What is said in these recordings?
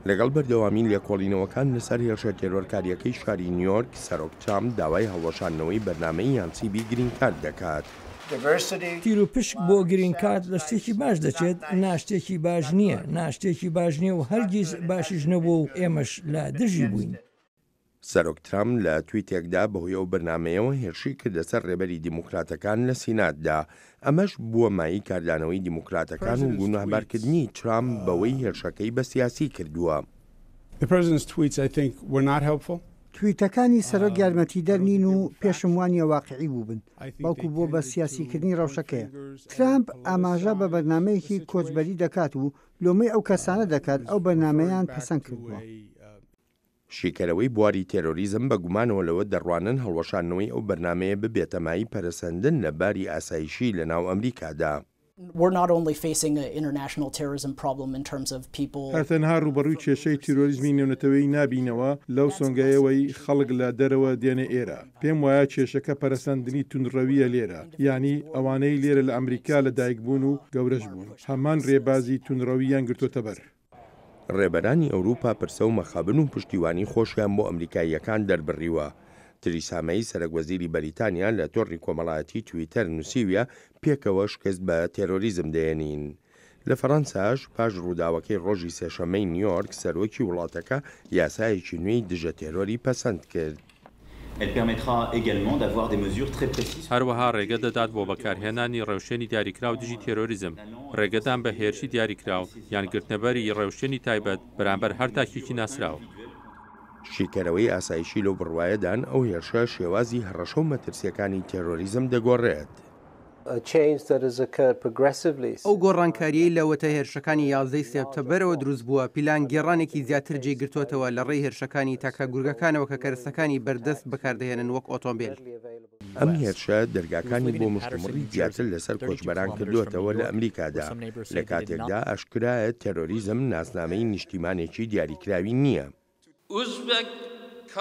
لەگەڵ بەردەوامی لێکۆڵینەوەکان لەسەر هێرشە تێرۆرکارییەکەی شاری نیۆرک، سەرۆک ترامپ داوای هەڵوەشاندنەوەی بەرنامەی یانسیبی گرین کارت دەکات. تیروپشک بۆ گرین کارت لە شتێکی باش دەچێت، نا شتێکی باش نییە، نا شتێکی باش نییە و هەرگیز باشیش نەبووە و ئێمەش لە دژی بووین. سەرۆک ترامپ لە تویتێکدا بەهۆی ئەو بەرنامەیەوە هێرشی کردە سەر ڕێبەری دیموکراتەکان لە سیناتدا، ئەمەش بووە مایەی کاردانەوەی دیموکراتەکان و گوناهبارکردنی ترامپ بەوەی هێرشەکەی بە سیاسی کردووە. تویتەکانی سەرۆک یارمەتیدەر نین و پێشم وانیە واقیعی بووبن، بەڵکو بۆ بە سیاسیکردنی ڕەوشەکەیە. ترامپ ئاماژە بە بەرنامەیەکی کۆچبەری دەکات و لۆمەی ئەو کەسانە دەکات ئەو بەرنامەیان پەسەند کردووە. شیکەرەوەی بواری تێرۆریزم بە گومانەوە لەوە دەڕوانن هەڵوەشاندنەوەی ئەو بەرنامەیە ببێتە مایەی پەرەسەندن لە باری ئاسایشی لە ناو ئەمریکادا. هەر تەنها ڕووبەڕووی کێشەی تیرۆریزمی نێونەتەوەیی نابینەوە لەو سۆنگەیەوەی خەڵک لە دەرەوە دێنە ئێرە. پێم وایە کێشەکە پەرەسەندنی توندڕەوییە لێرە، یانی ئەوانەی لێرە لە ئەمریکا لە دایکبوون و گەورەش بوون، هەمان رێبازی توندڕەوییان گرتۆتەبەر. ڕێبەرانی ئەوروپا پرسە و مەخابن و پشتیوانی خۆشیان بۆ ئەمریکاییەکان دەربڕیوە. تریسا مەی سەرەک وەزیری بەریتانیا لە تۆڕی کۆمەڵایەتی تویتەر نوسیویە پێکەوە شکست بە تێرۆریزم دەیەنین. لە فەرەنساش پاش ڕووداوەکەی ڕۆژی سێشەممەی نیۆرک سەرۆکی وڵاتەکە یاسایەکی نوێی دژە تێرۆری پەسەند کرد. هەروەها ڕێگە دەدات بۆ بەکارهێنانی ڕێوشوێنی دیاریکراو دژی تێرۆریزم، ڕێگەدان بە هێرشی دیاریکراو یان گرتنەبەری ڕێوشوێنی تایبەت بەرامبەر هەر تاکێکی ناسراو. شیکەرەوەی ئاسایشی لەو بڕوایەدان ئەو هێرشە شێوازی هەڕەشە و مەترسییەکانی تێرۆریزم دەگۆڕێت. ئەو گۆڕانکارییەی لەوەتە هێرشەکانی یازدەی سێپتەبەرەوە دروستبووە، پیلانگێڕانێکی زیاتر جێی گرتووەتەوە لەڕێی هێرشەکانی تاکە گورگەکانەوە کە کەرەستەکانی بەردەست بەکاردەهێنن وەک ئۆتۆمبێل. ئەم هێرشە دەرگاکانی بۆ مشتومڕی زیاتر لەسەر کۆچبەران کردووەتەوە لە ئەمریکادا، لە کاتێکدا ئاشکرایە تێرۆریزم ناسنامەی نیشتیمانێکی دیاریکراوی نییە.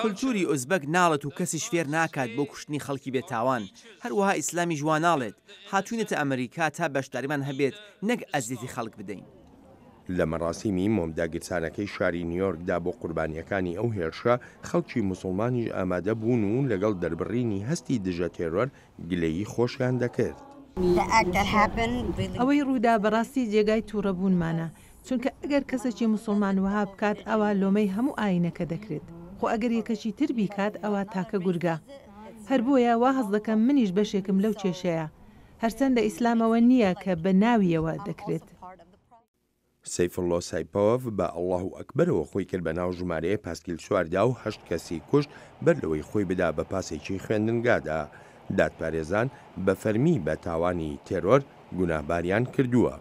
کولتوری ئۆزبەک ناڵێت و کەسیش فێر ناکات بۆ کوشتنی خەڵکی بێ تاوان، هەروەها ئیسلامیش وا ناڵێت، هاتوینەتە ئەمریکا تا بەشداریمان هەبێت نەک ئەزیەتی خەڵک بدەین. لە مەراسیمی مۆمداگیرسانەکەی شاری نیۆرکدا بۆ قوربانییەکانی ئەو هێرشە، خەڵکی موسڵمانیش ئامادە بوون و لەگەڵ دەربڕینی هەستی دژە تێرۆر گلەیی خۆشیان دەکرد. ئەوەی ڕوویدا بەڕاستی جێگای توڕەبوونمانە، چونکە ئەگەر کەسێکی موسڵمان وەها بکات ئەوا لۆمەی هەموو ئایینەکە دەکرێت، خۆ ئەگەر یەکەکی تر بیکات ئەوا تاکە گورگە. هەر بۆیە وا هەست دەکەم منیش بەشێکم لەو کێشەیە. هەرچەندە ئیسلامەوە نییە کە بە ناویەوە دەکرێت. سەیفوڵڵۆ سایپۆڤ بە ئەڵڵاهو ئەکبەرەوە خۆی کرد بە ناو ژمارەیەک پاسکیلسواردا و هەشت کەسی کوشت بەر لەوەی خۆی بدا بە پاسێکی خوێندنگادا. دادپارێزان بە فەرمی بە تاوانی تێرۆر گوناهباریان کردووە.